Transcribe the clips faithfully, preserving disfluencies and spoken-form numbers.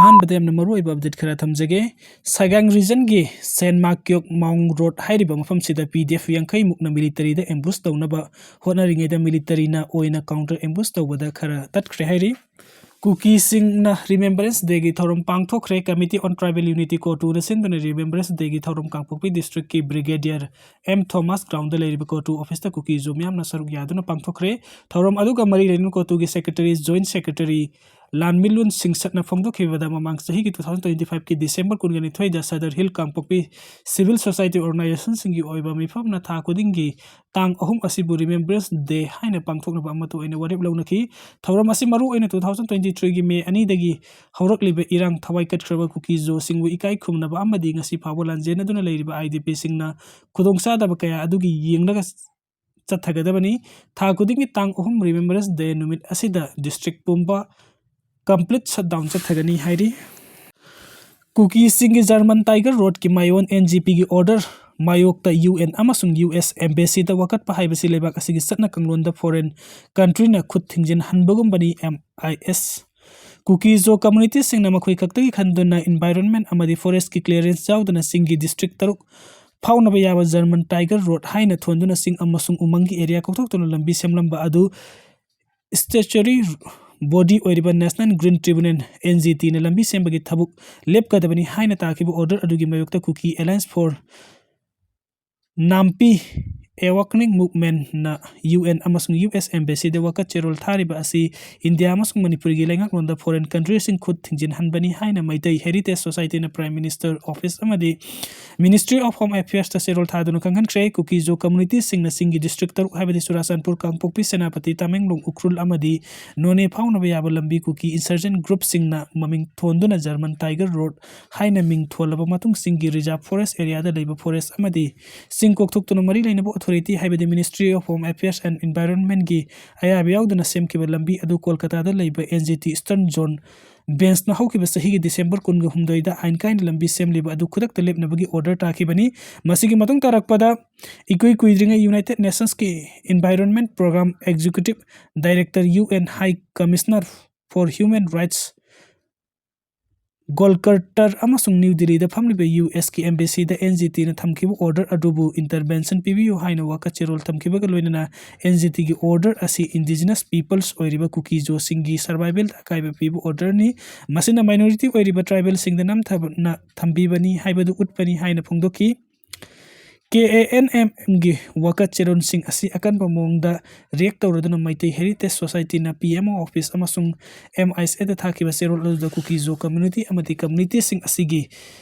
ꯑꯍꯥꯟꯕꯗ ꯌꯥꯝꯅ ꯃꯔꯨꯑꯣꯏꯕ ꯑꯞꯗꯦꯠ ꯈꯔ ꯊꯝꯖꯒꯦ꯫ ꯁꯥꯏꯒꯥꯡ ꯔꯤꯖꯟꯒꯤ ꯁꯦꯟꯃꯥ ꯀ꯭ꯌꯣꯛ ꯃꯥꯎꯡ ꯔꯣꯗ ꯍꯥꯏꯔꯤꯕ ꯃꯐꯝꯁꯤꯗ ꯄꯤ ꯗꯤ ꯑꯦꯐ ꯌꯥꯡꯈꯩ ꯃꯨꯛꯅ ꯃꯤꯂꯤꯇꯔꯤꯗ ꯑꯦꯝꯕꯨꯁ ꯇꯧꯅꯕ ꯍꯣꯠꯅꯔꯤꯉꯩꯗ ꯃꯤꯂꯤꯇꯔꯤꯅ ꯑꯣꯏꯅ ꯀꯥꯎꯟꯇꯔ ꯑꯦꯝꯕꯨꯁ ꯇꯧꯕꯗ ꯈꯔ ꯇꯠꯈ꯭ꯔꯦ ꯍꯥꯏꯔꯤ꯫ ꯀꯨꯀꯤꯁꯤꯡꯅ ꯔꯤꯃꯦꯝꯕꯔꯦꯟꯁ ꯗꯦꯒꯤ ꯊꯧꯔꯝ ꯄꯥꯡꯊꯣꯛꯈ꯭ꯔꯦ꯫ ꯀꯃꯤꯇꯤ ꯑꯣꯟ ꯇ꯭ꯔꯥꯏꯕꯦꯜ ꯌꯨꯅꯤꯇꯤ, ꯀꯣꯇꯨꯅ ꯁꯤꯟꯗꯨꯅ ꯔꯤꯃꯦꯝꯕꯔꯦꯟꯁ ꯗꯦꯒꯤ ꯊꯧꯔꯝ ꯀꯥꯡꯄꯣꯛꯄꯤ ꯗꯤꯁꯇ꯭ꯔꯤꯛꯀꯤ ꯕ꯭ꯔꯤꯒꯦꯗꯤꯌꯔ ꯑꯦꯝ ꯊꯣꯃꯥꯁ ꯒ꯭ꯔꯥꯎꯟꯗ ꯂꯩꯔꯤꯕ ꯀꯣꯇꯨ ꯑꯣꯐꯤꯁꯇ ꯀꯨꯀꯤꯖꯣ ꯃꯤꯌꯥꯝꯅ ꯁꯔꯨꯛ ꯌꯥꯗꯨꯅ ꯄꯥꯡꯊꯣꯛꯈ꯭ꯔꯦ꯫ ꯊꯧꯔꯝ ꯑꯗꯨꯒ ꯃꯔꯤ ꯂꯩꯅꯅ ꯀꯣꯇꯨꯒꯤ ꯁꯦꯀ꯭ꯔꯦꯇꯔꯤ, ꯖꯣꯏꯟꯠ ꯁꯦꯀ꯭ꯔꯦꯇꯔꯤ ꯂꯥꯟꯃꯤꯂꯨꯟ ꯁꯤꯡꯁꯠꯅ ꯐꯣꯡꯗꯣꯛꯈꯤꯕꯗ, ꯃꯃꯥꯡ ꯆꯍꯤꯒꯤ two thousand twenty fiveꯀꯤ December ꯀꯨꯟꯒ ꯅꯤꯊꯣꯏꯗ ꯁꯗꯔ ꯍꯤꯜ ꯀꯥꯡꯄꯣꯛꯄꯤ ꯁꯤꯚꯤꯜ ꯁꯣꯁꯥꯏꯇꯤ ꯑꯣꯔꯒꯅꯥꯏꯖꯦꯁꯟꯁꯤꯡꯒꯤ ꯑꯣꯏꯕ ꯃꯤꯐꯝꯅ ꯊꯥ ꯈꯨꯗꯤꯡꯒꯤ ꯇꯥꯡ ꯑꯍꯨꯝ ꯑꯁꯤꯕꯨ ꯔꯤꯃꯦꯝꯕꯔꯦꯟꯁ ꯗꯦ ꯍꯥꯏꯅ ꯄꯥꯡꯊꯣꯛꯅꯕ ꯑꯃꯠꯇ ꯑꯣꯏꯅ ꯋꯥꯔꯦꯞ ꯂꯧꯅꯈꯤ꯫ ꯊꯧꯔꯝ ꯑꯁꯤ ꯃꯔꯨ ꯑꯣꯏꯅ two thousand twenty threeꯒꯤ May ꯑꯅꯤꯗꯒꯤ ꯍꯧꯔꯛꯂꯤꯕ ꯏꯔꯥꯡ ꯊꯋꯥꯏ ꯀꯠꯈ꯭ꯔꯕ ꯀꯨꯀꯤꯖꯣꯁꯤꯡꯕꯨ ꯏꯀꯥꯏ ꯈꯨꯝꯅꯕ ꯑꯃꯗꯤ ꯉꯁꯤ ꯐꯥꯎꯕ ꯂꯥꯟꯖꯦꯟꯅꯗꯨꯅ ꯂꯩꯔꯤꯕ ꯑꯥꯏ ꯗꯤ ꯄꯤꯁꯤꯡꯅ ꯈꯨꯗꯣꯡꯆꯥꯗꯕ ꯀꯌꯥ ꯑꯗꯨꯒꯤ ꯌꯦꯡꯂꯒ ꯆꯠꯊꯒꯗꯕꯅꯤ꯫ ꯊꯥ ꯈꯨꯗꯤꯡꯒꯤ ꯇꯥꯡ ꯑꯍꯨꯝ ꯔꯤꯃꯦꯝꯕꯔꯦꯟꯁ ꯗꯦ ꯅꯨꯃꯤꯠ ꯑꯁꯤꯗ ꯗꯤꯁꯇ꯭ꯔꯤꯛ ꯄꯨꯝꯕ ꯀꯝꯄ꯭ꯂꯤꯠ ꯁꯠꯗꯥꯎꯟ ꯆꯠꯊꯒꯅꯤ ꯍꯥꯏꯔꯤ꯫ ꯀꯨꯀꯤꯁꯤꯡꯒꯤ ꯖꯔꯃꯟ ꯇꯥꯏꯒꯔ ꯔꯣꯗꯀꯤ ꯃꯥꯏꯑꯣꯟ ꯑꯦꯟ ꯖꯤ ꯄꯤꯒꯤ ꯑꯣꯔꯗꯔ ꯃꯥꯌꯣꯛꯇ ꯌꯨ ꯑꯦꯟ ꯑꯃꯁꯨꯡ ꯌꯨ ꯑꯦꯁ ꯑꯦꯝꯕꯦꯁꯤꯗ ꯋꯥꯀꯠꯄ ꯍꯥꯏꯕꯁꯤ ꯂꯩꯕꯥꯛ ꯑꯁꯤꯒꯤ ꯆꯠꯅ ꯀꯥꯡꯂꯣꯟꯗ ꯐꯣꯔꯦꯟ ꯀꯟꯇ꯭ꯔꯤꯅ ꯈꯨꯠ ꯊꯤꯡꯖꯤꯟꯍꯟꯕꯒꯨꯝꯕꯅꯤ꯫ ꯑꯦꯝ ꯑꯥꯏ ꯑꯦꯁ ꯀꯨꯀꯤꯖꯣ ꯀꯝꯃꯨꯅꯤꯇꯤꯁꯤꯡꯅ ꯃꯈꯣꯏ ꯈꯛꯇꯒꯤ ꯈꯟꯗꯨꯅ ꯏꯟꯚꯥꯏꯔꯣꯟꯃꯦꯟ ꯑꯃꯗꯤ ꯐꯣꯔꯦꯁ꯭ꯠꯀꯤ ꯀ꯭ꯂꯤꯌꯔꯦꯟꯁ ꯌꯥꯎꯗꯅ ꯆꯤꯡꯒꯤ ꯗꯤꯁꯇ꯭ꯔꯤꯛ ꯇꯔꯨꯛ ꯐꯥꯎꯅꯕ ꯌꯥꯕ ꯖꯔꯃꯟ ꯇꯥꯏꯒꯔ ꯔꯣꯗ ꯍꯥꯏꯅ ꯊꯣꯟꯗꯨꯅ ꯆꯤꯡ ꯑꯃꯁꯨꯡ ꯎꯃꯪꯒꯤ ꯑꯦꯔꯤꯌꯥ ꯀꯣꯛꯊꯣꯛꯇꯨꯅ ꯂꯝꯕꯤ ꯁꯦꯝꯂꯝꯕ ꯑꯗꯨ ꯁ꯭ꯇꯦꯆꯨꯇꯔꯤ ꯕꯣꯗꯤ ꯑꯣꯏꯔꯤꯕ ꯅꯦꯁꯅꯦꯜ ꯒ꯭ꯔꯤꯟ ꯇ꯭ꯔꯤꯕꯨꯅꯦꯜ, ꯑꯦꯟ ꯖꯤ ꯇꯤꯅ ꯂꯝꯕꯤ ꯁꯦꯝꯕꯒꯤ ꯊꯕꯛ ꯂꯦꯞꯀꯗꯕꯅꯤ ꯍꯥꯏꯅ ꯇꯥꯈꯤꯕ ꯑꯣꯔꯗꯔ ꯑꯗꯨꯒꯤ ꯃꯥꯌꯣꯛꯇ ꯀꯨꯀꯤ ꯑꯦꯂꯥꯏꯟꯁ ꯐꯣꯔ ꯅꯥꯝꯄꯤ ꯑꯦꯋꯥꯀꯅꯤꯡ ꯃꯨꯚꯃꯦꯟꯠꯅ ꯌꯨ ꯑꯦꯟ ꯑꯃꯁꯨꯡ ꯌꯨ ꯑꯦꯁ ꯑꯦꯝꯕꯦꯁꯤꯗ ꯋꯥꯀꯠ ꯆꯦꯔꯣꯜ ꯊꯥꯔꯤꯕ ꯑꯁꯤ ꯏꯟꯗꯤꯌꯥ ꯑꯃꯁꯨꯡ ꯃꯅꯤꯄꯨꯔꯒꯤ ꯂꯩꯉꯥꯛꯂꯣꯟꯗ ꯐꯣꯔꯦꯟ ꯀꯟꯇ꯭ꯔꯤꯁꯤꯡ ꯈꯨꯠ ꯊꯤꯡꯖꯤꯟꯍꯟꯕꯅꯤ ꯍꯥꯏꯅ ꯃꯩꯇꯩ ꯍꯦꯔꯤꯇꯦꯖ ꯁꯣꯁꯥꯏꯇꯤꯅ ꯄ꯭ꯔꯥꯏꯝ ꯃꯤꯅꯤꯁꯇꯔ ꯑꯣꯐꯤꯁ ꯑꯃꯗꯤ ꯃꯤꯅꯤꯁꯇ꯭ꯔꯤ ꯑꯣꯐ ꯍꯣꯝ ꯑꯦꯐꯤꯌꯔꯁꯇ ꯆꯦꯔꯣꯜ ꯊꯥꯗꯨꯅ ꯈꯪꯍꯟꯈ꯭ꯔꯦ꯫ ꯀꯨꯀꯤꯖꯣ ꯀꯝꯃꯨꯅꯤꯇꯤꯁꯤꯡꯅ ꯆꯤꯡꯒꯤ ꯗꯤꯁꯇ꯭ꯔꯤꯛ ꯇꯔꯨꯛ ꯍꯥꯏꯕꯗꯤ ꯆꯨꯔꯥꯆꯥꯟꯄꯨꯔ, ꯀꯥꯡꯄꯣꯛꯄꯤ, ꯁꯦꯅꯥꯄꯇꯤ, ꯇꯃꯦꯡꯂꯣꯡ, ꯎꯈ꯭ꯔꯨꯜ ꯑꯃꯗꯤ ꯅꯣꯅꯦ ꯐꯥꯎꯅꯕ ꯌꯥꯕ ꯂꯝꯕꯤ ꯀꯨꯀꯤ ꯏꯟꯁꯔꯖꯦꯟꯠ ꯒ꯭ꯔꯨꯞꯁꯤꯡꯅ ꯃꯃꯤꯡ ꯊꯣꯟꯗꯨꯅ ꯖꯔꯃꯟ ꯇꯥꯏꯒꯔ ꯔꯣꯗ ꯍꯥꯏꯅ ꯃꯤꯡ ꯊꯣꯜꯂꯕ ꯃꯇꯨꯡ ꯆꯤꯡꯒꯤ ꯔꯤꯖꯥꯔꯚ ꯐꯣꯔꯦꯁ꯭ꯠ ꯑꯦꯔꯤꯌꯥꯗ ꯂꯩꯕ ꯐꯣꯔꯦꯁ꯭ꯠ ꯑꯃꯗꯤ ꯆꯤꯡ ꯀꯣꯛꯊꯣꯛꯇꯨꯅ ꯃꯔꯤ ꯂꯩꯅꯕ ꯑꯣꯊꯣꯔꯤꯇꯤ ꯍꯥꯏꯕꯗꯤ Ministry of Home Affairs and Environmentꯀꯤ ꯑꯌꯥꯕ ꯌꯥꯎꯗꯅ ꯁꯦꯝꯈꯤꯕ ꯂꯝꯕꯤ ꯑꯗꯨ ꯀꯣꯜꯀꯇꯥꯗ ꯂꯩꯕ N G T eastern zone ꯕꯦꯟꯁꯅ ꯍꯧꯈꯤꯕ ꯆꯍꯤꯒꯤ ꯗꯤꯁꯦꯝꯕꯔ ꯀꯨꯟꯒ ꯍꯨꯝꯗꯣꯏꯗ ꯑꯥꯏꯟ ꯀꯥꯏꯅ ꯂꯝꯕꯤ ꯁꯦꯝꯂꯤꯕ ꯑꯗꯨ ꯈꯨꯗꯛꯇ ꯂꯦꯞꯅꯕꯒꯤ ꯑꯣꯔꯗꯔ ꯇꯥꯈꯤꯕꯅꯤ꯫ ꯃꯁꯤꯒꯤ ꯃꯇꯨꯡ ꯇꯥꯔꯛꯄꯗ ꯏꯀꯨꯏ ꯀꯨꯏꯗ꯭ꯔꯤꯉꯩ ꯌꯨꯅꯥꯏꯇꯦꯗ ꯅꯦꯁꯟꯁꯀꯤ environment programme executive director, U N high commissioner for human rights ꯒꯣꯜꯀꯔꯇꯔ ꯑꯃꯁꯨꯡ ꯅ꯭ꯌꯨ ꯗꯤꯜꯂꯤꯗ ꯐꯝꯂꯤꯕ ꯌꯨ ꯑꯦꯁꯀꯤ ꯑꯦꯝꯕꯦꯁꯤꯗ ꯑꯦꯟ ꯖꯤ ꯇꯤꯅ ꯊꯝꯈꯤꯕ ꯑꯣꯔꯗꯔ ꯑꯗꯨꯕꯨ ꯏꯟꯇꯔꯚꯦꯟꯁꯟ ꯄꯤꯕꯤꯌꯨ ꯍꯥꯏꯅ ꯋꯥꯀꯠ ꯆꯦꯔꯣꯜ ꯊꯝꯈꯤꯕꯒ ꯂꯣꯏꯅꯅ ꯑꯦꯟ ꯖꯤ ꯇꯤꯒꯤ ꯑꯣꯔꯗꯔ ꯑꯁꯤ ꯏꯟꯗꯤꯖꯤꯅꯁ ꯄꯤꯄꯜꯁ ꯑꯣꯏꯔꯤꯕ ꯀꯨꯀꯤꯖꯣꯁꯤꯡꯒꯤ ꯁꯔꯚꯥꯏꯚꯦꯜꯗ ꯑꯀꯥꯏꯕ ꯄꯤꯕ ꯑꯣꯔꯗꯔꯅꯤ꯫ ꯃꯁꯤꯅ ꯃꯥꯏꯅꯣꯔꯤꯇꯤ ꯑꯣꯏꯔꯤꯕ ꯇ꯭ꯔꯥꯏꯕꯦꯜꯁꯤꯡꯗ ꯅꯝꯊꯅ ꯊꯝꯕꯤꯕꯅꯤ ꯍꯥꯏꯕꯗꯨ ꯎꯠꯄꯅꯤ ꯍꯥꯏꯅ ꯐꯣꯡꯗꯣꯛꯈꯤ꯫ ꯀꯦ ꯑꯦ ꯑꯦꯟ ꯑꯦꯝꯒꯤ ꯋꯥꯀꯠ ꯆꯦꯔꯣꯜꯁꯤꯡ ꯑꯁꯤ ꯑꯀꯟꯕ ꯃꯑꯣꯡꯗ ꯔꯤꯌꯦꯛ ꯇꯧꯔꯗꯨꯅ ꯃꯩꯇꯩ ꯍꯦꯔꯤꯇꯦꯖ ꯁꯣꯁꯥꯏꯇꯤꯅ ꯄꯤ ꯑꯦꯝ ꯑꯣ ꯑꯣꯐꯤꯁ ꯑꯃꯁꯨꯡ ꯑꯦꯝ ꯑꯥꯏ ꯑꯦꯁ ꯑꯦꯗ ꯊꯥꯈꯤꯕ ꯆꯦꯔꯣꯜ ꯑꯗꯨꯗ ꯀꯨꯀꯤꯖꯣ ꯀꯝꯃ꯭ꯌꯨꯅꯤꯇꯤ ꯑꯃꯗꯤ ꯀꯝꯃ꯭ꯌꯨꯅꯤꯇꯤꯁꯤꯡ ꯑꯁꯤꯒꯤ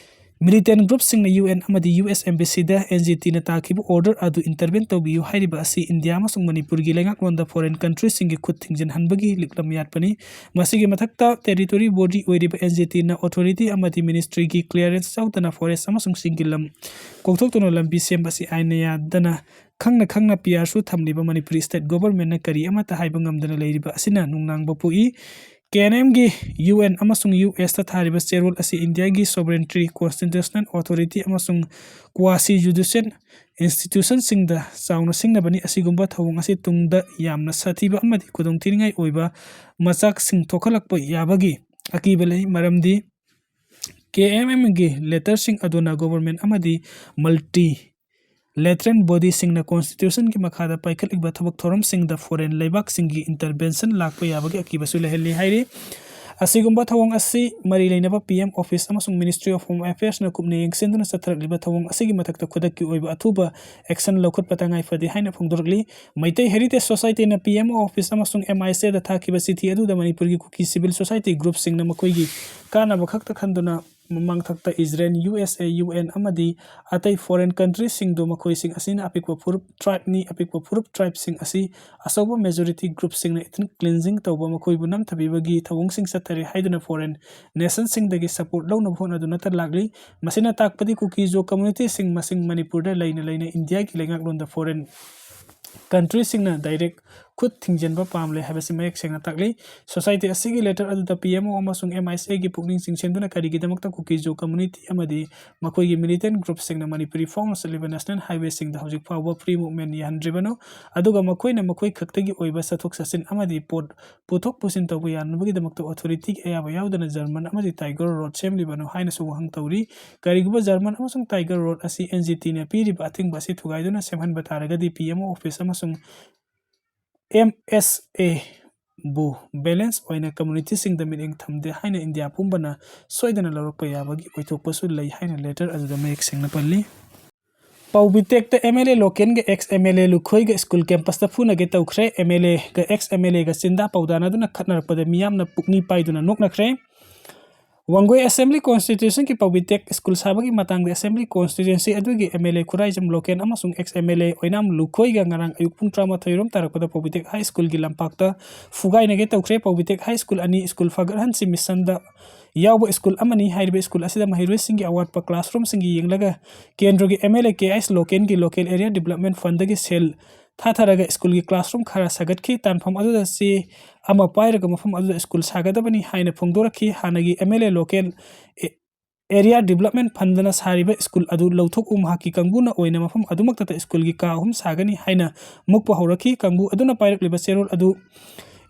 ꯃꯤꯂꯤꯇꯦꯟ ꯒ꯭ꯔꯨꯞꯁꯤꯡꯅ ꯌꯨ ꯑꯦꯟ ꯑꯃꯗꯤ ꯌꯨ ꯑꯦꯁ ꯑꯦꯝꯕꯦꯁꯤꯗ ꯑꯦꯟ ꯖꯤ ꯇꯤꯅ ꯇꯥꯈꯤꯕ ꯑꯣꯔꯗꯔ ꯑꯗꯨ ꯏꯟꯇꯔꯚꯦꯟ ꯇꯧꯕꯤꯌꯨ ꯍꯥꯏꯔꯤꯕ ꯑꯁꯤ ꯏꯟꯗꯤꯌꯥ ꯑꯃꯁꯨꯡ ꯃꯅꯤꯄꯨꯔꯒꯤ ꯂꯩꯉꯥꯛꯂꯣꯟꯗ ꯐꯣꯔꯦꯟ ꯀꯟꯇ꯭ꯔꯤꯁꯤꯡꯒꯤ ꯈꯨꯠ ꯊꯤꯡꯖꯤꯟꯍꯟꯕꯒꯤ ꯂꯤꯛꯂꯝ ꯌꯥꯠꯄꯅꯤ꯫ ꯃꯁꯤꯒꯤ ꯃꯊꯛꯇ ꯇꯦꯔꯤꯇꯣꯔꯤ ꯕꯣꯗꯤ ꯑꯣꯏꯔꯤꯕ ꯑꯦꯟ ꯖꯤ ꯇꯤꯅ ꯑꯣꯊꯣꯔꯤꯇꯤ ꯑꯃꯗꯤ ꯃꯤꯅꯤꯁꯇ꯭ꯔꯤꯒꯤ ꯀ꯭ꯂꯤꯌꯥꯔꯦꯟꯁ ꯌꯥꯎꯗꯅ ꯐꯣꯔꯦꯁ ꯑꯃꯁꯨꯡ ꯆꯤꯡꯒꯤ ꯂꯝ ꯀꯣꯛꯊꯣꯛꯇꯨꯅ ꯂꯝꯕꯤ ꯁꯦꯝꯕ ꯑꯁꯤ ꯑꯥꯏꯟꯅ ꯌꯥꯗꯅ ꯈꯪꯅ ꯈꯪꯅ ꯄꯤ ꯑꯥꯔꯁꯨ ꯊꯝꯂꯤꯕ ꯃꯅꯤꯄꯨꯔꯤ ꯁ꯭ꯇꯦꯠ ꯒꯣꯚꯔꯟꯃꯦꯟꯠꯅ ꯀꯔꯤ ꯑꯃꯠꯇ ꯍꯥꯏꯕ ꯉꯝꯗꯅ ꯂꯩꯔꯤꯕ ꯑꯁꯤꯅ ꯅꯨꯡꯅꯥꯡꯕ ꯄꯣꯛꯏ꯫ ꯀꯦ ꯑꯦꯟ ꯑꯦꯝꯒꯤ ꯌꯨ ꯑꯦꯟ ꯑꯃꯁꯨꯡ ꯌꯨ ꯑꯦꯁꯇ ꯊꯥꯔꯤꯕ ꯆꯦꯔꯣꯜ ꯑꯁꯤ ꯏꯟꯗꯤꯌꯥꯒꯤ ꯁꯣꯚꯔꯦꯟꯇ꯭ꯔꯤ, ꯀꯣꯟꯁꯇꯤꯇ꯭ꯌꯨꯁꯅꯦꯜ ꯑꯣꯊꯣꯔꯤꯇꯤ ꯑꯃꯁꯨꯡ ꯀ꯭ꯋꯥꯁꯤ ꯖꯨꯗꯤꯁꯤꯌꯦꯜ ꯏꯟꯁꯇꯤꯇ꯭ꯌꯨꯁꯟꯁꯤꯡꯗ ꯆꯥꯎꯅ ꯁꯤꯡꯅꯕꯅꯤ꯫ ꯑꯁꯤꯒꯨꯝꯕ ꯊꯧꯑꯣꯡ ꯑꯁꯤ ꯇꯨꯡꯗ ꯌꯥꯝꯅ ꯁꯥꯊꯤꯕ ꯑꯃꯗꯤ ꯈꯨꯗꯣꯡꯊꯤꯅꯤꯡꯉꯥꯏ ꯑꯣꯏꯕ ꯃꯆꯥꯛꯁꯤꯡ ꯊꯣꯛꯍꯜꯂꯛꯄ ꯌꯥꯕꯒꯤ ꯑꯀꯤꯕ ꯂꯩ, ꯃꯔꯝꯗꯤ ꯀꯦ ꯑꯦꯝ ꯑꯦꯝꯒꯤ ꯂꯦꯇꯔꯁꯤꯡ ꯑꯗꯨꯅ ꯒꯣꯚꯔꯟꯃꯦꯟꯠ ꯑꯃꯗꯤ ꯃꯜꯇꯤ ꯂꯦꯇꯔꯦꯜ ꯕꯣꯗꯤꯁꯤꯡꯅ ꯀꯣꯟꯁꯇꯤꯇ꯭ꯌꯨꯁꯟꯒꯤ ꯃꯈꯥꯗ ꯄꯥꯏꯈꯠꯂꯤꯕ ꯊꯕꯛ ꯊꯧꯔꯝꯁꯤꯡꯗ ꯐꯣꯔꯦꯟ ꯂꯩꯕꯥꯛꯁꯤꯡꯒꯤ ꯏꯟꯇꯔꯚꯦꯟꯁꯟ ꯂꯥꯛꯄ ꯌꯥꯕꯒꯤ ꯑꯀꯤꯕꯁꯨ ꯂꯩꯍꯜꯂꯤ ꯍꯥꯏꯔꯤ꯫ ꯑꯁꯤꯒꯨꯝꯕ ꯊꯧꯑꯣꯡ ꯑꯁꯤ ꯃꯔꯤ ꯂꯩꯅꯕ ꯄꯤ ꯑꯦꯝ ꯑꯣꯐꯤꯁ ꯑꯃꯁꯨꯡ ꯃꯤꯅꯤꯁꯇ꯭ꯔꯤ ꯑꯣꯐ ꯍꯣꯝ ꯑꯦꯐꯤꯌꯔꯁꯅ ꯀꯨꯞꯅ ꯌꯦꯡꯁꯤꯟꯗꯨꯅ ꯆꯠꯊꯔꯛꯂꯤꯕ ꯊꯧꯑꯣꯡ ꯑꯁꯤꯒꯤ ꯃꯊꯛꯇ ꯈꯨꯗꯛꯀꯤ ꯑꯣꯏꯕ ꯑꯊꯨꯕ ꯑꯦꯛꯁꯟ ꯂꯧꯈꯠꯄ ꯇꯉꯥꯏ ꯐꯗꯦ ꯍꯥꯏꯅ ꯐꯣꯡꯗꯣꯔꯛꯂꯤ꯫ ꯃꯩꯇꯩ ꯍꯦꯔꯤꯇꯦꯖ ꯁꯣꯁꯥꯏꯇꯤꯅ ꯄꯤ ꯑꯦꯝ ꯑꯣ ꯑꯣꯐꯤꯁ ꯑꯃꯁꯨꯡ ꯑꯦꯝ ꯑꯥꯏ ꯑꯦꯁ ꯑꯦꯗ ꯊꯥꯈꯤꯕ ꯆꯤꯊꯤ ꯑꯗꯨꯗ ꯃꯅꯤꯄꯨꯔꯒꯤ ꯀꯨꯀꯤ ꯁꯤꯚꯤꯜ ꯁꯣꯁꯥꯏꯇꯤ ꯒ꯭ꯔꯨꯞꯁꯤꯡꯅ ꯃꯈꯣꯏꯒꯤ ꯀꯥꯟꯅꯕ ꯈꯛꯇ ꯈꯟꯗꯨꯅ ꯃꯃꯥꯡꯊꯛꯇ Israel, U S A, U N ꯑꯃꯗꯤ ꯑꯇꯩ ꯐꯣꯔꯦꯟ ꯀꯟꯇ꯭ꯔꯤꯁꯤꯡꯗꯨ ꯃꯈꯣꯏꯁꯤꯡ ꯑꯁꯤꯅ ꯑꯄꯤꯛꯄ ꯐꯨꯔꯨꯞ ꯇ꯭ꯔꯥꯏꯕꯅꯤ, ꯑꯄꯤꯛꯄ ꯐꯨꯔꯨꯞ ꯇ꯭ꯔꯥꯏꯕꯁꯤꯡ ꯑꯁꯤ ꯑꯆꯧꯕ ꯃꯦꯖꯣꯔꯤꯇꯤ ꯒ꯭ꯔꯨꯞꯁꯤꯡꯅ ꯏꯊꯅꯤꯛ ꯀ꯭ꯂꯤꯟꯖꯤꯡ ꯇꯧꯕ, ꯃꯈꯣꯏꯕꯨ ꯅꯝꯊꯕꯤꯕꯒꯤ ꯊꯧꯑꯣꯡꯁꯤꯡ ꯆꯠꯊꯔꯤ ꯍꯥꯏꯗꯨꯅ ꯐꯣꯔꯦꯟ ꯅꯦꯁꯟꯁꯤꯡꯗꯒꯤ ꯁꯄꯣꯔꯠ ꯂꯧꯅꯕ ꯍꯣꯠꯅꯗꯨꯅꯇ ꯂꯥꯛꯂꯤ꯫ ꯃꯁꯤꯅ ꯇꯥꯛꯄꯗꯤ ꯀꯨꯀꯤꯖꯣ ꯀꯝꯃ꯭ꯌꯨꯅꯤꯇꯤꯁꯤꯡ ꯃꯁꯤꯡ ꯃꯅꯤꯄꯨꯔꯗ ꯂꯩꯅ ꯂꯩꯅ ꯏꯟꯗꯤꯌꯥꯒꯤ ꯂꯩꯉꯥꯛꯂꯣꯟꯗ ꯐꯣꯔꯦꯟ ꯀꯟꯇ꯭ꯔꯤꯁꯤꯡꯅ ꯗꯥꯏꯔꯦꯛ ꯈꯨꯠ ꯊꯤꯡꯖꯤꯟꯕ ꯄꯥꯝꯂꯦ ꯍꯥꯏꯕꯁꯤ ꯃꯌꯦꯛ ꯁꯦꯡꯅ ꯇꯥꯛꯂꯤ꯫ ꯁꯣꯁꯥꯏꯇꯤ ꯑꯁꯤꯒꯤ ꯂꯦꯇꯔ ꯑꯗꯨꯗ ꯄꯤ ꯑꯦꯝ ꯑꯣ ꯑꯃꯁꯨꯡ ꯑꯦꯝ ꯑꯥꯏ ꯑꯦꯁ ꯑꯦꯒꯤ ꯄꯨꯛꯅꯤꯡ ꯆꯤꯡꯁꯤꯟꯗꯨꯅ ꯀꯔꯤꯒꯤꯗꯃꯛꯇ ꯀꯨꯀꯤꯖꯨ ꯀꯝꯃꯨꯅꯤꯇꯤ ꯑꯃꯗꯤ ꯃꯈꯣꯏꯒꯤ ꯃꯤꯂꯤꯇꯦꯟ ꯒ꯭ꯔꯨꯞꯁꯤꯡꯅ ꯃꯅꯤꯄꯨꯔꯤ ꯐꯥꯎꯅ ꯆꯠꯂꯤꯕ ꯅꯦꯁꯅꯦꯜ ꯍꯥꯏꯋꯦꯁꯤꯡꯗ ꯍꯧꯖꯤꯛ ꯐꯥꯎꯕ ꯐ꯭ꯔꯤ ꯃꯨꯚꯃꯦꯟ ꯌꯥꯍꯟꯗ꯭ꯔꯤꯕꯅꯣ? ꯑꯗꯨꯒ ꯃꯈꯣꯏꯅ ꯃꯈꯣꯏ ꯈꯛꯇꯒꯤ ꯑꯣꯏꯕ ꯆꯠꯊꯣꯛ ꯆꯠꯁꯤꯟ ꯑꯃꯗꯤ ꯄꯣꯠ ꯄꯨꯊꯣꯛ ꯄꯨꯁꯤꯟ ꯇꯧꯕ ꯌꯥꯅꯕꯒꯤꯗꯃꯛꯇ ꯑꯣꯊꯣꯔꯤꯇꯤꯒꯤ ꯑꯌꯥꯕ ꯌꯥꯎꯗꯅ ꯖꯔꯃꯟ ꯑꯃꯗꯤ ꯇꯥꯏꯒꯔ ꯔꯣꯗ ꯁꯦꯝꯂꯤꯕꯅꯣ ꯍꯥꯏꯅꯁꯨ ꯋꯥꯍꯪ ꯇꯧꯔꯤ꯫ ꯀꯔꯤꯒꯨꯝꯕ ꯖꯔꯃꯟ ꯑꯃꯁꯨꯡ ꯇꯥꯏꯒꯔ ꯔꯣꯗ ꯑꯁꯤ ꯑꯦꯟ ꯖꯤ ꯇꯤꯅ ꯄꯤꯔꯤꯕ ꯑꯊꯤꯡꯕ ꯑꯁꯤ ꯊꯨꯒꯥꯏꯗꯨꯅ ꯁꯦꯝꯍꯟꯕ ꯇꯥꯔꯒꯗꯤ ꯄꯤ ꯑꯦꯝ ꯑꯣ ꯑꯣꯐꯤꯁ ꯑꯃꯁꯨꯡ ꯑꯦꯝ ꯑꯦꯁ ꯑꯦꯕꯨ ꯕꯦꯂꯦꯟꯁ ꯑꯣꯏꯅ ꯀꯝꯃꯨꯅꯤꯇꯤꯁꯤꯡꯗ ꯃꯤꯠꯌꯦꯡ ꯊꯝꯗꯦ ꯍꯥꯏꯅ ꯏꯟꯗꯤꯌꯥ ꯄꯨꯝꯕꯅ ꯁꯣꯏꯗꯅ ꯂꯧꯔꯛꯄ ꯌꯥꯕꯒꯤ ꯑꯣꯏꯊꯣꯛꯄꯁꯨ ꯂꯩ ꯍꯥꯏꯅ ꯂꯦꯇꯔ ꯑꯗꯨꯗ ꯃꯌꯦꯛ ꯁꯦꯡꯅ ꯄꯜꯂꯤ꯫ ꯄꯥꯎꯕꯤꯇꯦꯛꯇ ꯑꯦꯝ ꯑꯦꯜ ꯑꯦ ꯂꯣꯀꯦꯟꯒ ꯑꯦꯛꯁ ꯑꯦꯝ ꯑꯦꯜ ꯑꯦ ꯂꯨꯈꯣꯏꯒ ꯁ꯭ꯀꯨꯜ ꯀꯦꯝꯄꯁꯇ ꯐꯨꯅꯒꯦ ꯇꯧꯈ꯭ꯔꯦ꯫ ꯑꯦꯝ ꯑꯦꯜ ꯑꯦꯒ ꯑꯦꯛꯁ ꯑꯦꯝ ꯑꯦꯜ ꯑꯦꯒ ꯆꯤꯟꯗꯥ ꯄꯥꯎꯗꯥꯅꯗꯨꯅ ꯈꯠꯅꯔꯛꯄꯗ ꯃꯤꯌꯥꯝꯅ ꯄꯨꯛꯅꯤꯡ ꯄꯥꯏꯗꯨꯅ ꯅꯣꯛꯅꯈ꯭ꯔꯦ꯫ ꯋꯥꯡꯒꯣꯏ ꯑꯦꯁꯦꯝꯕ꯭ꯂꯤ ꯀꯣꯟꯁꯇꯤꯇ꯭ꯌꯨꯁꯟꯒꯤ ꯄꯥꯎꯕꯤꯇꯦꯛ ꯁ꯭ꯀꯨꯜ ꯁꯥꯕꯒꯤ ꯃꯇꯥꯡꯗ ꯑꯦꯁꯦꯝꯕ꯭ꯂꯤ ꯀꯣꯟꯁꯇꯤꯇ꯭ꯌꯨꯟꯁꯤ ꯑꯗꯨꯒꯤ M L A Khuraijam Loken ꯑꯃꯁꯨꯡ ꯑꯦꯛꯁ ꯑꯦꯝ ꯑꯦꯜ ꯑꯦ ꯑꯣꯏꯅꯥꯝ ꯂꯨꯈꯣꯏꯒ ꯉꯔꯥꯡ ꯑꯌꯨꯛ ꯄꯨꯡ ꯇꯔꯥꯃꯥꯊꯣꯏ ꯔꯣꯝ ꯇꯥꯔꯛꯄꯗ ꯄꯥꯎꯕꯤꯇꯦꯛ ꯍꯥꯏ ꯁ꯭ꯀꯨꯜꯒꯤ ꯂꯝꯄꯥꯛꯇ ꯐꯨꯒꯥꯏꯅꯒꯦ ꯇꯧꯈ꯭ꯔꯦ꯫ ꯄꯥꯎꯕꯤꯇꯦꯛ ꯍꯥꯏ ꯁ꯭ꯀꯨꯜ ꯑꯅꯤ ꯁ꯭ꯀꯨꯜ ꯐꯒꯠꯍꯟꯁꯤ ꯃꯤꯁꯟꯗ ꯌꯥꯎꯕ ꯁ꯭ꯀꯨꯜ ꯑꯃꯅꯤ꯫ ꯍꯥꯏꯔꯤꯕ ꯁ꯭ꯀꯨꯜ ꯑꯁꯤꯗ ꯃꯍꯩꯔꯣꯏꯁꯤꯡꯒꯤ ꯑꯋꯥꯠꯄ ꯀ꯭ꯂꯥꯁꯔꯨꯝꯁꯤꯡꯒꯤ ꯌꯦꯡꯂꯒ ꯀꯦꯟꯗ꯭ꯔꯒꯤ M L A K H ꯂꯣꯀꯦꯟꯒꯤ ꯂꯣꯀꯦꯜ ꯑꯦꯔꯤꯌꯥ ꯗꯤꯕꯂꯞꯃꯦꯟ ꯐꯟꯗꯒꯤ ꯁꯦꯜ ꯊꯥꯊꯔꯒ ꯁ꯭ꯀꯨꯜꯒꯤ ꯀ꯭ꯂꯥꯁꯔꯨꯝ ꯈꯔ ꯁꯥꯒꯠꯈꯤ꯫ ꯇꯥꯟꯐꯝ ꯑꯗꯨꯗ ꯆꯦ ꯑꯃ ꯄꯥꯏꯔꯒ ꯃꯐꯝ ꯑꯗꯨꯗ ꯁ꯭ꯀꯨꯜ ꯁꯥꯒꯗꯕꯅꯤ ꯍꯥꯏꯅ ꯐꯣꯡꯗꯣꯔꯛꯈꯤ꯫ ꯍꯥꯟꯅꯒꯤ ꯑꯦꯝ ꯑꯦꯜ ꯑꯦ ꯂꯣꯀꯦꯜ ꯑꯦ-, ꯑꯦꯔꯤꯌꯥ ꯗꯤꯕꯂꯞꯃꯦꯟ ꯐꯟꯗꯅ ꯁꯥꯔꯤꯕ ꯁ꯭ꯀꯨꯜ ꯑꯗꯨ ꯂꯧꯊꯣꯛꯎ, ꯃꯍꯥꯛꯀꯤ ꯀꯥꯡꯕꯨꯅ ꯑꯣꯏꯅ ꯃꯐꯝ ꯑꯗꯨꯃꯛꯇꯗ ꯁ꯭ꯀꯨꯜꯒꯤ ꯀꯥ ꯑꯍꯨꯝ ꯁꯥꯒꯅꯤ ꯍꯥꯏꯅ ꯃꯨꯛꯄ ꯍꯧꯔꯛꯈꯤ꯫ ꯀꯥꯡꯕꯨ ꯑꯗꯨꯅ ꯄꯥꯏꯔꯛꯂꯤꯕ ꯆꯦꯔꯣꯜ ꯑꯗꯨ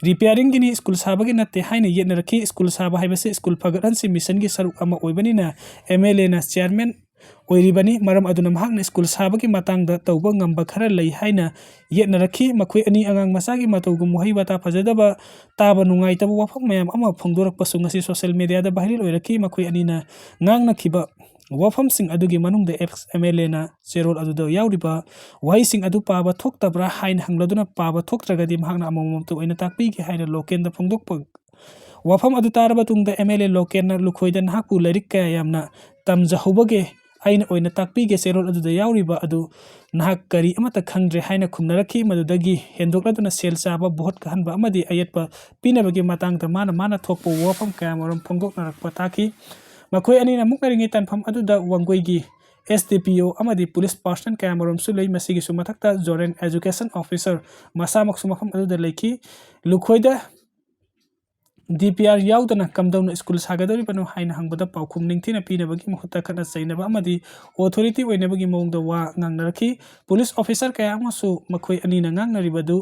ꯔꯤꯄꯤꯌꯥꯔꯤꯡꯒꯤꯅꯤ, ꯁ꯭ꯀꯨꯜ ꯁꯥꯕꯒꯤ ꯅꯠꯇꯦ ꯍꯥꯏꯅ ꯌꯦꯠꯅꯔꯛꯈꯤ꯫ ꯁ꯭ꯀꯨꯜ ꯁꯥꯕ ꯍꯥꯏꯕꯁꯤ ꯁ꯭ꯀꯨꯜ ꯐꯒꯠꯍꯟꯁꯤ ꯃꯤꯁꯟꯒꯤ ꯁꯔꯨꯛ ꯑꯃ ꯑꯣꯏꯕꯅꯤꯅ ꯑꯦꯝ ꯑꯦꯜ ꯑꯦꯅ ꯆꯤꯌꯥꯔꯃꯦꯟ ꯑꯣꯏꯔꯤꯕꯅꯤ꯫ ꯃꯔꯝ ꯑꯗꯨꯅ ꯃꯍꯥꯛꯅ ꯁ꯭ꯀꯨꯜ ꯁꯥꯕꯒꯤ ꯃꯇꯥꯡꯗ ꯇꯧꯕ ꯉꯝꯕ ꯈꯔ ꯂꯩ ꯍꯥꯏꯅ ꯌꯦꯠꯅꯔꯛꯈꯤ꯫ ꯃꯈꯣꯏ ꯑꯅꯤ ꯑꯉꯥꯡ ꯃꯆꯥꯒꯤ ꯃꯇꯧꯒꯨꯝ ꯋꯥꯍꯩ ꯋꯥꯇꯥ ꯐꯖꯗꯕ, ꯇꯥꯕ ꯅꯨꯡꯉꯥꯏꯇꯕ ꯋꯥꯐꯝ ꯃꯌꯥꯝ ꯑꯃ ꯐꯣꯡꯗꯣꯔꯛꯄꯁꯨ ꯉꯁꯤ ꯁꯣꯁꯤꯌꯦꯜ ꯃꯦꯗꯤꯌꯥꯗ ꯚꯥꯏꯔꯦꯜ ꯑꯣꯏꯔꯛꯈꯤ꯫ ꯃꯈꯣꯏ ꯑꯅꯤꯅ ꯉꯥꯡꯅꯈꯤꯕ ꯋꯥꯐꯝꯁꯤꯡ ꯑꯗꯨꯒꯤ ꯃꯅꯨꯡꯗ ꯑꯦꯛꯁ ꯑꯦꯝ ꯑꯦꯜ ꯑꯦꯅ ꯆꯦꯔꯣꯜ ꯑꯗꯨꯗ ꯌꯥꯎꯔꯤꯕ ꯋꯥꯍꯩꯁꯤꯡ ꯑꯗꯨ ꯄꯥꯕ ꯊꯣꯛꯇꯕ꯭ꯔꯥ ꯍꯥꯏꯅ ꯍꯪꯂꯗꯨꯅ ꯄꯥꯕ ꯊꯣꯛꯇ꯭ꯔꯒꯗꯤ ꯃꯍꯥꯛꯅ ꯑꯃꯃꯝꯇ ꯑꯣꯏꯅ ꯇꯥꯛꯄꯤꯒꯦ ꯍꯥꯏꯅ ꯂꯣꯀꯦꯟꯗ ꯐꯣꯡꯗꯣꯛꯄ ꯋꯥꯐꯝ ꯑꯗꯨ ꯇꯥꯔꯕ ꯇꯨꯡꯗ ꯑꯦꯝ ꯑꯦꯜ ꯑꯦ ꯂꯣꯀꯦꯟꯅ ꯂꯨꯈꯣꯏꯗ ꯅꯍꯥꯛꯄꯨ ꯂꯥꯏꯔꯤꯛ ꯀꯌꯥ ꯌꯥꯝꯅ ꯇꯝꯖꯍꯧꯕꯒꯦ ꯑꯩꯅ ꯑꯣꯏꯅ ꯇꯥꯛꯄꯤꯒꯦ, ꯆꯦꯔꯣꯜ ꯑꯗꯨꯗ ꯌꯥꯎꯔꯤꯕ ꯑꯗꯨ ꯅꯍꯥꯛ ꯀꯔꯤ ꯑꯃꯠꯇ ꯈꯪꯗ꯭ꯔꯦ ꯍꯥꯏꯅ ꯈꯨꯝꯅꯔꯛꯈꯤ꯫ ꯃꯗꯨꯗꯒꯤ ꯍꯦꯟꯗꯣꯛꯂꯗꯨꯅ ꯁꯦꯜ ꯆꯥꯕ, ꯚꯣꯠ ꯀꯥꯍꯟꯕ ꯑꯃꯗꯤ ꯑꯌꯦꯠꯄ ꯄꯤꯅꯕꯒꯤ ꯃꯇꯥꯡꯗ ꯃꯥꯅ ꯃꯥꯅ ꯊꯣꯛꯄ ꯋꯥꯐꯝ ꯀꯌꯥ ꯃꯔꯨꯝ ꯐꯣꯡꯗꯣꯛꯅꯔꯛꯄ ꯇꯥꯈꯤ꯫ ꯃꯈꯣꯏ ꯑꯅꯤꯅ ꯃꯨꯛꯅꯔꯤꯉꯩ ꯇꯥꯟꯐꯝ ꯑꯗꯨꯗ ꯋꯥꯡꯒꯣꯏꯒꯤ S D P O ꯑꯃꯗꯤ police personnel ꯀꯌꯥꯃꯔꯨꯝꯁꯨ ꯂꯩ꯫ ꯃꯁꯤꯒꯤꯁꯨ ꯃꯊꯛꯇ zonal education officer ꯃꯁꯥꯃꯛꯁꯨ ꯃꯐꯝ ꯑꯗꯨꯗ ꯂꯩꯈꯤ꯫ ꯂꯨꯈꯣꯏꯗ D P R ꯌꯥꯎꯗꯅ ꯀꯝꯗꯧꯅ ꯁ꯭ꯀꯨꯜ ꯁꯥꯒꯗꯧꯔꯤꯕꯅꯣ ꯍꯥꯏꯅ ꯍꯪꯕꯗ ꯄꯥꯎꯈꯨꯝ ꯅꯤꯡꯊꯤꯅ ꯄꯤꯅꯕꯒꯤ ꯃꯍꯨꯠꯇ ꯈꯠꯅ ꯆꯩꯅꯕ ꯑꯃꯗꯤ authority ꯑꯣꯏꯅꯕꯒꯤ ꯃꯑꯣꯡꯗ ꯋꯥ ꯉꯥꯡꯅꯔꯛꯈꯤ꯫ Police officer ꯀꯌꯥ ꯑꯃꯁꯨ ꯃꯈꯣꯏ ꯑꯅꯤꯅ ꯉꯥꯡꯅꯔꯤꯕꯗꯨ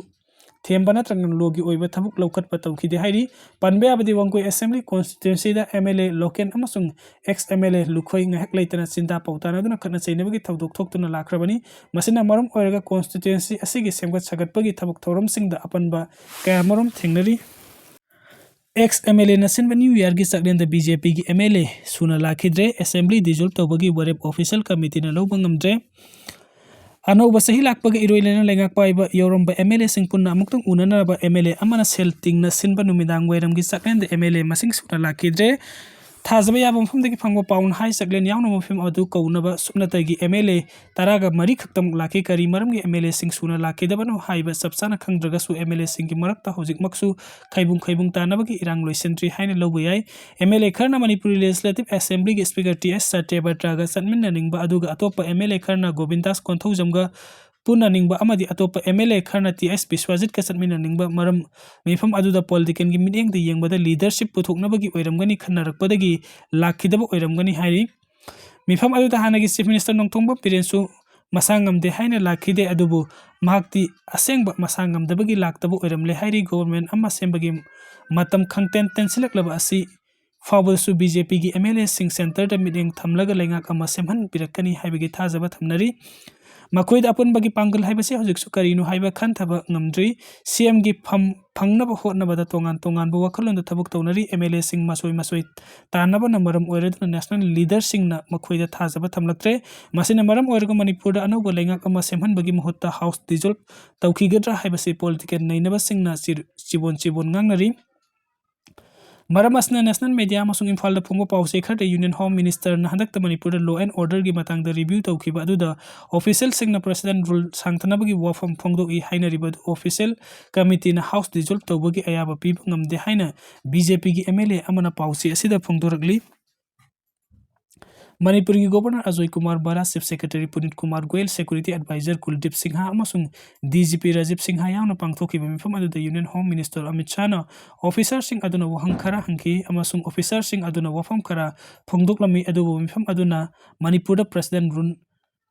ꯊꯦꯝꯕ ꯅꯠꯇ꯭ꯔꯒ ꯂꯣꯒꯤ ꯑꯣꯏꯕ ꯊꯕꯛ ꯂꯧꯈꯠꯄ ꯇꯧꯈꯤꯗꯦ ꯍꯥꯏꯔꯤ꯫ ꯄꯟꯕ ꯌꯥꯕꯗꯤ Wangoi assembly constituencyꯗ M L A local ꯑꯃꯁꯨꯡ ex M L A Lukhoi ꯉꯥꯏꯍꯥꯛ ꯂꯩꯇꯅ ꯆꯤꯟꯗꯥ ꯄꯥꯎꯇꯥꯅꯗꯨꯅ ꯈꯠꯅ ꯆꯩꯅꯕꯒꯤ ꯊꯧꯗꯣꯛ ꯊꯣꯛꯇꯨꯅ ꯂꯥꯛꯈ꯭ꯔꯕꯅꯤ꯫ ꯃꯁꯤꯅ ꯃꯔꯝ ꯑꯣꯏꯔꯒ constituency ꯑꯁꯤꯒꯤ ꯁꯦꯝꯒꯠ ꯁꯥꯒꯠꯄꯒꯤ ꯊꯕꯛ ꯊꯧꯔꯝꯁꯤꯡꯗ ꯑꯄꯟꯕ ꯀꯌꯥꯃꯔꯨꯝ ꯊꯦꯡꯅꯔꯤ꯫ Ex M L Aꯅ ꯁꯤꯟꯕ New Yearꯒꯤ ꯆꯥꯛꯂꯦꯟꯗ B J Pꯒꯤ M L A ꯁꯨꯅ ꯂꯥꯛꯈꯤꯗ꯭ꯔꯦ꯫ Assembly dissolve ꯇꯧꯕꯒꯤ ꯋꯥꯔꯦꯞ official committeeꯅ ꯂꯧꯕ ꯉꯝꯗ꯭ꯔꯦ꯫ ꯑꯅꯧꯕ ꯆꯍꯤ ꯂꯥꯛꯄꯒ ꯏꯔꯣꯏ ꯂꯩꯅ ꯂꯩꯉꯥꯛ ꯄꯥꯏꯕ ꯌꯧꯔꯝꯕ M L Aꯁꯤꯡ ꯄꯨꯟꯅ ꯑꯃꯨꯛꯇꯪ ꯎꯅꯅꯕ M L A ꯑꯃꯅ ꯁꯦꯜ ꯇꯤꯡꯅ ꯁꯤꯟꯕ ꯅꯨꯃꯤꯗꯥꯡ ꯋꯥꯏꯔꯝꯒꯤ ꯆꯥꯛꯂꯦꯟꯗ M L A ꯃꯁꯤꯡ ꯁꯨꯅ ꯂꯥꯛꯈꯤꯗ꯭ꯔꯦ꯫ ꯊꯥꯖꯕ ꯌꯥꯕ ꯃꯐꯝꯗꯒꯤ ꯐꯪꯕ ꯄꯥꯎꯅ ꯍꯥꯏ, ꯆꯥꯛꯂꯦꯟ ꯌꯥꯎꯅꯕ ꯃꯐꯝ ꯑꯗꯨ ꯀꯧꯅꯕ ꯁꯨꯞꯅꯇꯒꯤ M L A ꯇꯔꯥꯒ ꯃꯔꯤ ꯈꯛꯇꯃꯛ ꯂꯥꯛꯈꯤ꯫ ꯀꯔꯤ ꯃꯔꯝꯒꯤ M L Aꯁꯤꯡ ꯁꯨꯅ ꯂꯥꯛꯈꯤꯗꯕꯅꯣ ꯍꯥꯏꯕ ꯆꯞ ꯆꯥꯅ ꯈꯪꯗ꯭ꯔꯒꯁꯨ, M L Aꯁꯤꯡꯒꯤ ꯃꯔꯛꯇ ꯍꯧꯖꯤꯛꯃꯛꯁꯨ ꯈꯩꯕꯨꯡ ꯈꯩꯕꯨꯡ ꯇꯥꯅꯕꯒꯤ ꯏꯔꯥꯡ ꯂꯣꯏꯁꯤꯟꯗ꯭ꯔꯤ ꯍꯥꯏꯅ ꯂꯧꯕ ꯌꯥꯏ꯫ M L A ꯈꯔꯅ Manipuri Legislative Assemblyꯒꯤ Speaker T S ꯁꯇ꯭ꯌꯕ꯭ꯔꯇꯒ ꯆꯠꯃꯤꯟꯅꯅꯤꯡꯕ, ꯑꯗꯨꯒ ꯑꯇꯣꯞꯄ M L A ꯈꯔꯅ ꯒꯣꯕꯤꯟꯗꯥꯁ ꯀꯣꯟꯊꯧꯖꯝꯒ ꯄꯨꯟꯅꯅꯤꯡꯕ ꯑꯃꯗꯤ ꯑꯇꯣꯞꯄ M L A ꯈꯔꯅ T S ꯕꯤꯁ꯭ꯋꯥꯖꯤꯠꯀ ꯆꯠꯃꯤꯟꯅꯅꯤꯡꯕ ꯃꯔꯝ ꯃꯤꯐꯝ ꯑꯗꯨꯗ politicalꯒꯤ ꯃꯤꯠꯌꯦꯡꯗ ꯌꯦꯡꯕꯗ leadership ꯄꯨꯊꯣꯛꯅꯕꯒꯤ ꯑꯣꯏꯔꯝꯒꯅꯤ ꯈꯟꯅꯔꯛꯄꯗꯒꯤ ꯂꯥꯛꯈꯤꯗꯕ ꯑꯣꯏꯔꯝꯒꯅꯤ ꯍꯥꯏꯔꯤ꯫ ꯃꯤꯐꯝ ꯑꯗꯨꯗ ꯍꯥꯟꯅꯒꯤ Chief Minister ꯅꯣꯡꯊꯣꯝꯕꯝ ꯕꯤꯔꯦꯟꯁꯨ ꯃꯁꯥ ꯉꯝꯗꯦ ꯍꯥꯏꯅ ꯂꯥꯛꯈꯤꯗꯦ, ꯑꯗꯨꯕꯨ ꯃꯍꯥꯛꯇꯤ ꯑꯁꯦꯡꯕ ꯃꯁꯥ ꯉꯝꯗꯕꯒꯤ ꯂꯥꯛꯇꯕ ꯑꯣꯏꯔꯝꯂꯦ ꯍꯥꯏꯔꯤ꯫ Government ꯑꯃ ꯁꯦꯝꯕꯒꯤ ꯃꯇꯝ ꯈꯪꯇꯦꯟ ꯇꯦꯟꯁꯤꯜꯂꯛꯂꯕ ꯑꯁꯤ ꯐꯥꯎꯕꯗꯁꯨ B J Pꯒꯤ M L Aꯁꯤꯡ centreꯗ ꯃꯤꯠꯌꯦꯡ ꯊꯝꯂꯒ ꯂꯩꯉꯥꯛ ꯑꯃ ꯁꯦꯝꯍꯟꯕꯤꯔꯛꯀꯅꯤ ꯍꯥꯏꯕꯒꯤ ꯊꯥꯖꯕ ꯊꯝꯅꯔꯤ꯫ ꯃꯈꯣꯏꯗ ꯑꯄꯨꯟꯕꯒꯤ ꯄꯥꯡꯒꯜ ꯍꯥꯏꯕꯁꯤ ꯍꯧꯖꯤꯛꯁꯨ ꯀꯔꯤꯅꯣ ꯍꯥꯏꯕ ꯈꯟꯊꯕ ꯉꯝꯗ꯭ꯔꯤ꯫ CMꯒꯤ ꯐꯝ ꯐꯪꯅꯕ ꯍꯣꯠꯅꯕꯗ ꯇꯣꯉꯥꯟ ꯇꯣꯉꯥꯟꯕ ꯋꯥꯈꯜꯂꯣꯟꯗ ꯊꯕꯛ ꯇꯧꯅꯔꯤ꯫ M L Aꯁꯤꯡ ꯃꯁꯣꯏ ꯃꯁꯣꯏ ꯇꯥꯟꯅꯕꯅ ꯃꯔꯝ ꯑꯣꯏꯔꯗꯨꯅ national leaderꯁꯤꯡꯅ ꯃꯈꯣꯏꯗ ꯊꯥꯖꯕ ꯊꯝꯂꯛꯇ꯭ꯔꯦ꯫ ꯃꯁꯤꯅ ꯃꯔꯝ ꯑꯣꯏꯔꯒ ꯃꯅꯤꯄꯨꯔꯗ ꯑꯅꯧꯕ ꯂꯩꯉꯥꯛ ꯑꯃ ꯁꯦꯝꯍꯟꯕꯒꯤ ꯃꯍꯨꯠꯇ House dissolve ꯇꯧꯈꯤꯒꯗ꯭ꯔꯥ ꯍꯥꯏꯕꯁꯤ political ꯅꯩꯅꯕꯁꯤꯡꯅ ꯆꯤꯔ-, ꯆꯤꯕꯣꯟ ꯆꯤꯕꯣꯟ ꯉꯥꯡꯅꯔꯤ꯫ ꯃꯔꯝ ꯑꯁꯤꯅ national media ꯑꯃꯁꯨꯡ ꯏꯝꯐꯥꯜꯗ ꯐꯣꯡꯕ ꯄꯥꯎꯆꯦ ꯈꯔꯗ Union Home Ministerꯅ ꯍꯟꯗꯛꯇ ꯃꯅꯤꯄꯨꯔꯗ law and orderꯒꯤ ꯃꯇꯥꯡꯗ review ꯇꯧꯈꯤꯕ ꯑꯗꯨꯗ officialꯁꯤꯡꯅ President rule ꯁꯥꯡꯊꯅꯕꯒꯤ ꯋꯥꯐꯝ ꯐꯣꯡꯗꯣꯛꯏ ꯍꯥꯏꯅꯔꯤꯕ ꯑꯗꯨ official committeeꯅ House dissolve ꯇꯧꯕꯒꯤ ꯑꯌꯥꯕ ꯄꯤꯕ ꯉꯝꯗꯦ ꯍꯥꯏꯅ B J Pꯒꯤ M L A ꯑꯃꯅ ꯄꯥꯎꯆꯦ ꯑꯁꯤꯗ ꯐꯣꯡꯗꯣꯔꯛꯂꯤ꯫ ꯃꯅꯤꯄꯨꯔꯒꯤ governor Ajay Kumar Bhalla, chief secretary Puneet Kumar Goel, security adviser Kuldeep Singh ꯑꯃꯁꯨꯡ D G P Rajiv Singh ꯌꯥꯎꯅ ꯄꯥꯡꯊꯣꯛꯈꯤꯕ ꯃꯤꯐꯝ ꯑꯗꯨꯗ ꯌꯨꯅꯤꯌꯟ ꯍꯣꯝ ꯃꯤꯅꯤꯁꯇꯔ ꯑꯃꯤꯠ ꯁꯥꯍꯅ ꯑꯣꯐꯤꯁꯥꯔꯁꯤꯡ ꯑꯗꯨꯅ ꯋꯥꯍꯪ ꯈꯔ ꯍꯪꯈꯤ ꯑꯃꯁꯨꯡ ꯑꯣꯐꯤꯁꯥꯔꯁꯤꯡ ꯑꯗꯨꯅ ꯋꯥꯐꯝ ꯈꯔ ꯐꯣꯡꯗꯣꯛꯂꯝꯃꯤ, ꯑꯗꯨꯕꯨ ꯃꯤꯐꯝ ꯑꯗꯨꯅ ꯃꯅꯤꯄꯨꯔꯗ ꯄ꯭ꯔꯦꯁꯤꯗꯦꯟꯠ ꯔꯨꯜ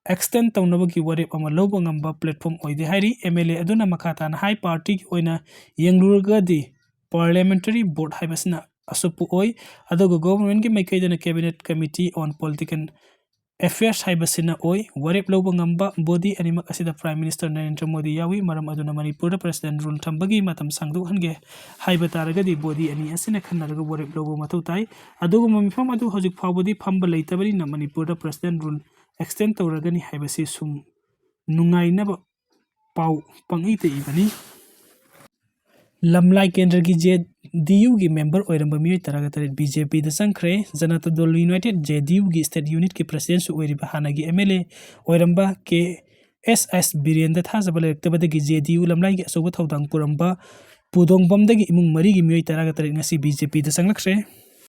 ꯑꯦꯛꯁꯇꯦꯟ ꯇꯧꯅꯕꯒꯤ ꯋꯥꯔꯦꯞ ꯑꯃ ꯂꯧꯕ ꯉꯝꯕ ꯄ꯭ꯂꯦꯠꯐꯣꯝ ꯑꯣꯏꯗꯦ ꯍꯥꯏꯔꯤ꯫ ꯑꯦꯝ ꯑꯦꯜ ꯑꯦ ꯑꯗꯨꯅ ꯃꯈꯥ ꯇꯥꯅ ꯍꯥꯏ, ꯄꯥꯔꯇꯤꯒꯤ ꯑꯣꯏꯅ ꯌꯦꯡꯂꯨꯔꯒꯗꯤ ꯄꯥꯔꯂꯤꯌꯥꯃꯦꯟꯇꯔꯤ ꯕꯣꯔꯗ ꯍꯥꯏꯕꯁꯤꯅ ꯑꯁꯨꯞꯄ ꯑꯣꯏ, ꯑꯗꯨꯒ ꯒꯣꯕꯔꯃꯦꯟꯠꯀꯤ ꯃꯥꯏꯀꯩꯗꯅ Cabinet Committee on Political Affairs ꯍꯥꯏꯕꯁꯤꯅ ꯑꯣꯏ꯫ ꯋꯥꯔꯦꯞ ꯂꯧꯕ ꯉꯝꯕ ꯕꯣꯗꯤ ꯑꯅꯤꯃꯛ ꯑꯁꯤꯗ ꯄ꯭ꯔꯥꯏꯝ ꯃꯤꯅꯤꯁꯇꯔ ꯅꯔꯦꯟꯗ꯭ꯔ ꯃꯣꯗꯤ ꯌꯥꯎꯏ꯫ ꯃꯔꯝ ꯑꯗꯨꯅ ꯃꯅꯤꯄꯨꯔꯗ ꯄ꯭ꯔꯦꯁꯤꯗꯦꯟꯠ ꯔꯨꯜ ꯊꯝꯕꯒꯤ ꯃꯇꯝ ꯁꯥꯡꯗꯣꯛꯍꯟꯒꯦ ꯍꯥꯏꯕ ꯇꯥꯔꯒꯗꯤ ꯕꯣꯗꯤ ꯑꯅꯤ ꯑꯁꯤꯅ ꯈꯟꯅꯔꯒ ꯋꯥꯔꯦꯞ ꯂꯧꯕ ꯃꯊꯧ ꯇꯥꯏ꯫ ꯑꯗꯨꯒꯨꯝꯕ ꯃꯤꯐꯝ ꯑꯗꯨ ꯍꯧꯖꯤꯛ ꯐꯥꯎꯕꯗꯤ ꯐꯝꯕ ꯂꯩꯇꯕꯅꯤꯅ ꯃꯅꯤꯄꯨꯔꯗ ꯄ꯭ꯔꯦꯁꯤꯗꯦꯟꯠ ꯔꯨꯜ ꯑꯦꯛꯁꯇꯦꯟ ꯇꯧꯔꯒꯅꯤ ꯍꯥꯏꯕꯁꯤ ꯁꯨꯝ ꯅꯨꯡꯉꯥꯏꯅꯕ ꯄꯥꯎ ꯄꯪꯏꯇ ꯏꯕꯅꯤ꯫ ꯂꯝꯂꯥꯏ ꯀꯦꯟꯗ꯭ꯔꯒꯤ ꯖꯦ ꯗꯤ ꯌꯨꯒꯤ ꯃꯦꯝꯕꯔ ꯑꯣꯏꯔꯝꯕ ꯃꯤꯑꯣꯏ ꯇꯔꯥꯒ ꯇꯔꯦꯠ ꯕꯤ ꯖꯦ ꯄꯤꯗ ꯆꯪꯈ꯭ꯔꯦ꯫ ꯖꯅꯇꯥ ꯗꯜ ꯌꯨꯅꯥꯏꯇꯦꯗ, ꯖꯦ ꯗꯤ ꯌꯨꯒꯤ ꯁ꯭ꯇꯦꯠ ꯌꯨꯅꯤꯠꯀꯤ ꯄ꯭ꯔꯦꯁꯤꯗꯦꯟꯠꯁꯨ ꯑꯣꯏꯔꯤꯕ ꯍꯥꯟꯅꯒꯤ ꯑꯦꯝ ꯑꯦꯜ ꯑꯦ ꯑꯣꯏꯔꯝꯕ ꯀꯦ ꯑꯦꯁ ꯑꯦꯁ ꯕꯤꯔꯦꯟꯗ ꯊꯥꯖꯕ ꯂꯩꯔꯛꯇꯕꯗꯒꯤ ꯖꯦ ꯗꯤ ꯌꯨ ꯂꯝꯂꯥꯏꯒꯤ ꯑꯆꯧꯕ ꯊꯧꯗꯥꯡ ꯄꯨꯔꯝꯕ ꯄꯨꯗꯣꯡꯕꯝꯗꯒꯤ ꯏꯃꯨꯡ ꯃꯔꯤꯒꯤ ꯃꯤꯑꯣꯏ ꯇꯔꯥꯒ ꯇꯔꯦꯠ ꯉꯁꯤ ꯕꯤ ꯖꯦ ꯄꯤꯗ ꯆꯪꯂꯛꯈ꯭ꯔꯦ꯫